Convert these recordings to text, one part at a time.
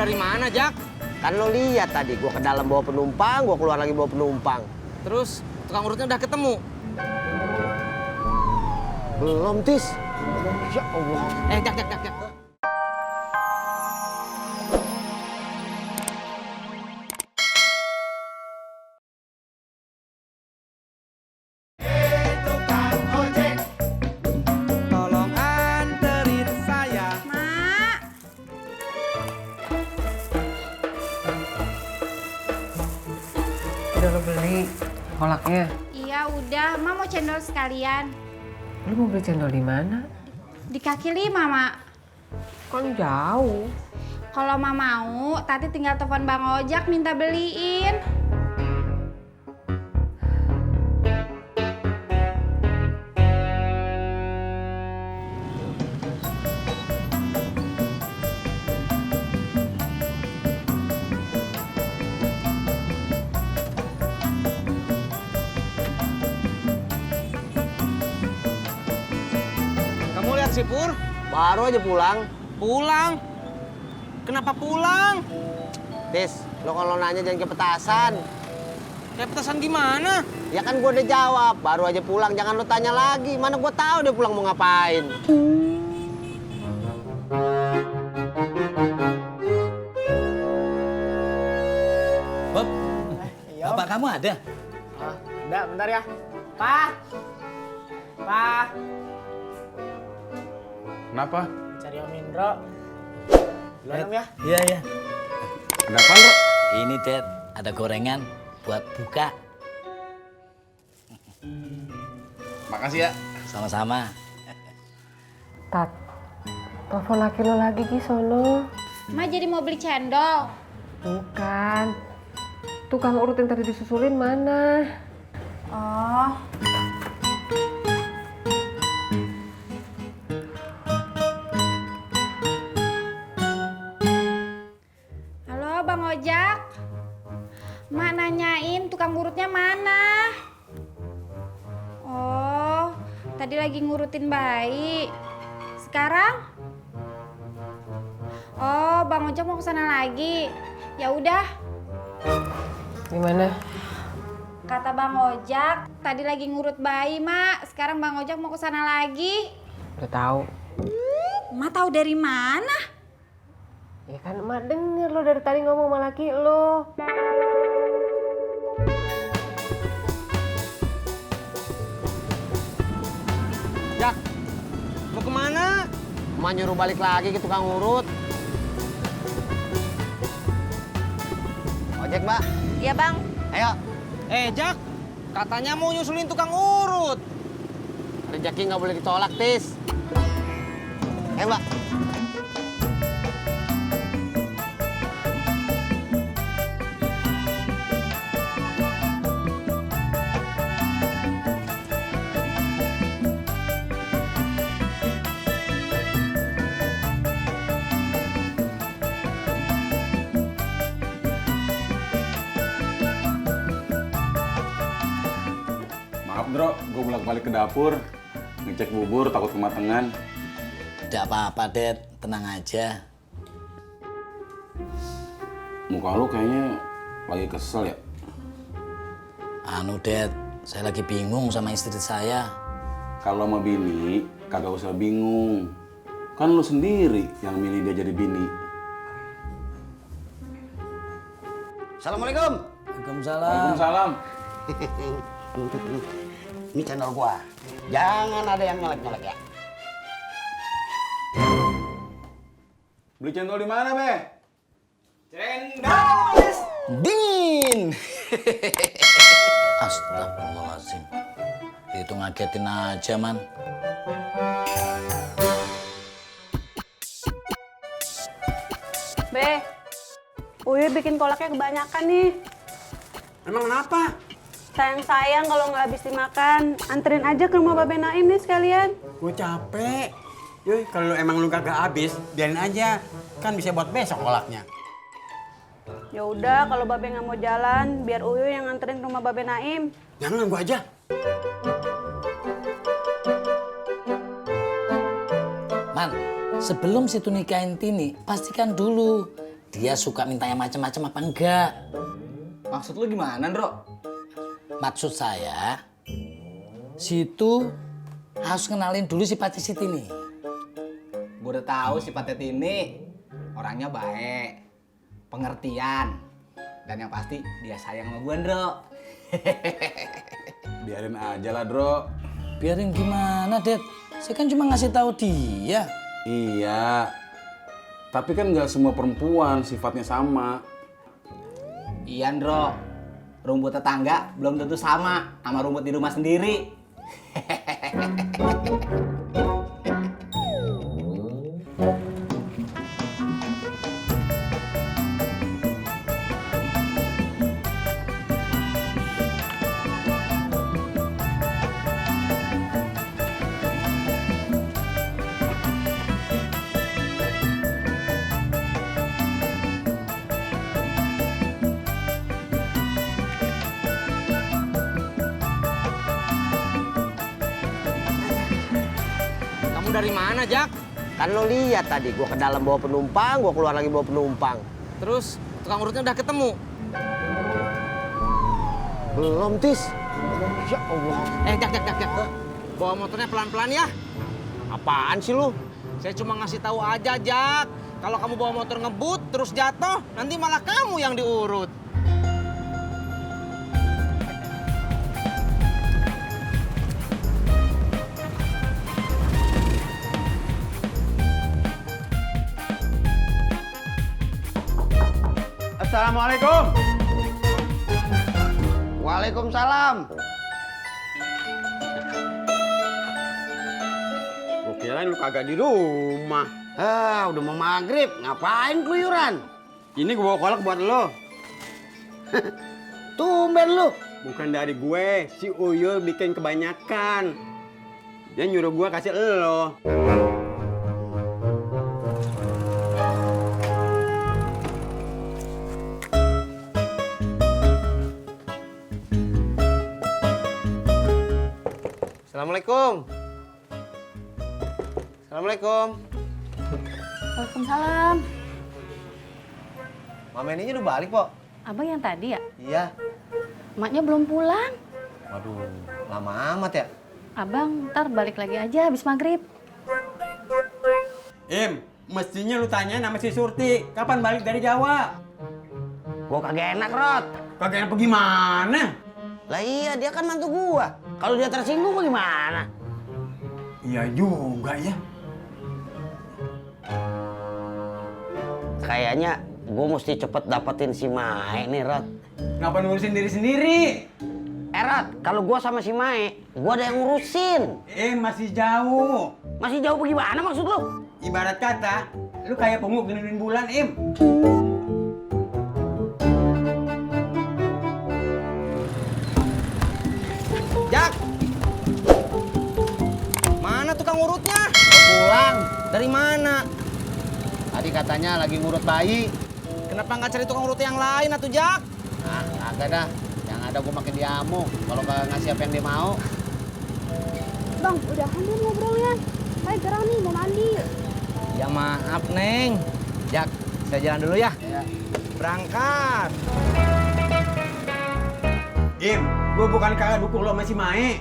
dari mana, Jak? Kan lo lihat tadi, gua ke dalam bawa penumpang, gua keluar lagi bawa penumpang. Terus tukang urutnya udah ketemu? Belum, Tis. Ya Allah. Jak. Tolong anterin saya. Mak, Udah lo beli kolaknya? iya udah. Mak mau cendol sekalian. Lu mau beli cendol di mana? Di kaki lima, Mak. Kan jauh. Kalau Mak mau, Tati tinggal telepon Bang Ojak minta beliin. Kamu lihat si Pur? Baru aja pulang. Pulang. Kenapa pulang? Tis, lo kalau nanya jangan ke petasan. Kayak petasan gimana? Ya kan gua udah jawab, baru aja pulang, jangan lo tanya lagi. Mana gua tahu dia pulang mau ngapain. Bob, bapak kamu ada? Udah, bentar ya. Pa! Kenapa? Cari Om Indro. Duluan Om ya. Iya. Ada apa, Bro? Ini, Dad, ada gorengan buat buka. Makasih ya. Sama-sama. Tat, telepon laki lo lagi Ki sono. Mak jadi mau beli cendol. Bukan. Tukang urut yang tadi disusulin mana? Oh, halo Bang Ojak. Mak nanyain tukang urutnya mana? Oh, tadi lagi ngurutin bayi. Sekarang? Oh, Bang Ojak mau kesana lagi. Ya udah. Gimana? Kata Bang Ojak, tadi lagi ngurut bayi, Mak. Sekarang Bang Ojak mau kesana lagi. Udah tahu. Mak tahu dari mana? Ya kan emak denger lo dari tadi ngomong sama laki lo. Jak, mau kemana? Emak nyuruh balik lagi ke tukang urut. Ojek, Mbak. Iya, Bang. Ayo. Jak, katanya mau nyusulin tukang urut. Rezeki nggak boleh ditolak, Tis. Mbak. Maaf, Bro. Gue bolak-balik ke dapur. Ngecek bubur, takut kematangan. Tidak apa-apa, Dad. Tenang aja. Muka lu kayaknya lagi kesel ya? Anu, Dad, saya lagi bingung sama istri saya. Kalau sama bini, kagak usah bingung. Kan lu sendiri yang milih dia jadi bini. Assalamualaikum. Waalaikumsalam. Waalaikumsalam. Ini channel gua. Jangan ada yang nyolek-nyolek ya. Beli cendol di mana, Be? Dingin. Astagfirullahaladzim. Itu ngagetin aja, Man. Be, Uy bikin kolaknya kebanyakan nih. Emang kenapa? Sayang-sayang kalau nggak habis dimakan. Anterin aja ke rumah Babe Naim nih sekalian. Gue capek. Yoi, kalau emang lu kagak habis, biarin aja. Kan bisa buat besok kolaknya. Ya udah, kalau Babe nggak mau jalan, biar Uy yang nganterin ke rumah Babe Naim. Jangan, gua aja. Man, sebelum situ nikahin Tini, pastikan dulu dia suka minta yang macam-macam apa enggak. Maksud lu gimana, Ndro? Maksud saya, situ harus kenalin dulu sifatnya Siti nih. Gue udah tahu sifatnya Tini. Orangnya baik, pengertian, dan yang pasti dia sayang sama gue, Ndro. Biarin aja lah, Dro. Biarin gimana, Det? Saya kan cuma ngasih tahu dia. Iya. Tapi kan nggak semua perempuan sifatnya sama. Iya, Ndro. Rumput tetangga belum tentu sama rumput di rumah sendiri. Kamu dari mana, Jak? Kan lo lihat tadi, gua ke dalam bawa penumpang, gua keluar lagi bawa penumpang. Terus tukang urutnya udah ketemu. Belum, Tis. Ya Allah. Jak. Bawa motornya pelan-pelan ya. Apaan sih lu? Saya cuma ngasih tahu aja, Jak. Kalau kamu bawa motor ngebut terus jatuh, nanti malah kamu yang diurut. Assalamualaikum. Waalaikumsalam. Gua kirain lu kagak di rumah. Udah mau maghrib, ngapain keluyuran? Ini gua bawa kolak buat lo. Tumben lu. Bukan dari gue, si Uyul bikin kebanyakan. Dia nyuruh gua kasih lo. Assalamualaikum. Assalamualaikum. Waalaikumsalam. Mama ini udah balik, Pok. Abang yang tadi ya? Iya. Emaknya belum pulang. Waduh, lama amat ya. Abang ntar balik lagi aja habis maghrib. Mestinya lu tanya nama si Surti, kapan balik dari Jawa? Gua kagak enak, Rot. Kagak enak gimana? Lah iya, dia kan mantu gua. Kalau dia tersinggung gimana? Iya juga ya. Kayaknya gua mesti cepet dapetin si Mae nih, Rot. Ngapa ngurusin diri sendiri? Rot, kalau gua sama si Mae, gua ada yang ngurusin. Masih jauh. Masih jauh bagaimana maksud lu? Ibarat kata, lu kayak penguk genuin bulan, Jak! Mana tukang urutnya? Pulang. Dari mana? Tadi katanya lagi ngurut bayi. Kenapa nggak cari tukang urut yang lain atuh, Jak? Ah, kagak dah. Yang ada gua makin diamuk kalau kagak ngasih apa yang dia mau. Bang, udahan dulu ngobrolnya. Saya gerah nih mau mandi. Ya maaf, Neng. Jak, saya jalan dulu ya. Ya. Berangkat. Gue bukan kagak dukung lo sama si Mae.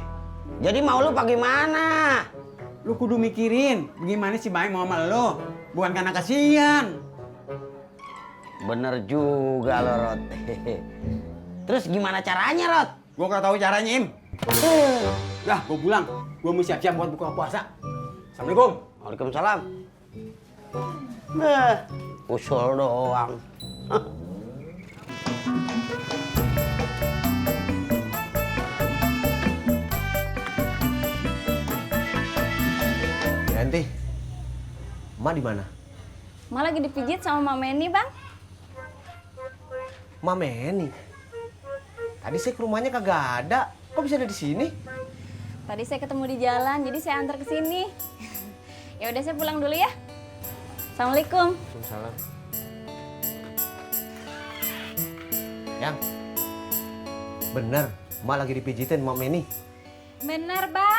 Jadi mau lu bagaimana? Lu kudu mikirin gimana si Mae mau sama lo. Bukan karena kasihan. Bener juga lo, Rot. Terus gimana caranya, Rot? Gue gak tahu caranya, Dah, gue pulang. Gue mau siap-siap buat buka puasa. Assalamualaikum. Waalaikumsalam. Nah, usul doang. Yanti, Emak di mana? Emak lagi dipijit sama Mak Meni, Bang. Meni. Tadi saya ke rumahnya kagak ada. Kok bisa ada di sini? Tadi saya ketemu di jalan, jadi saya antar ke sini. Ya udah saya pulang dulu ya. Assalamualaikum. Waalaikumsalam. Yang bener, Emak lagi dipijitin Mak Meni. Bener, Bang.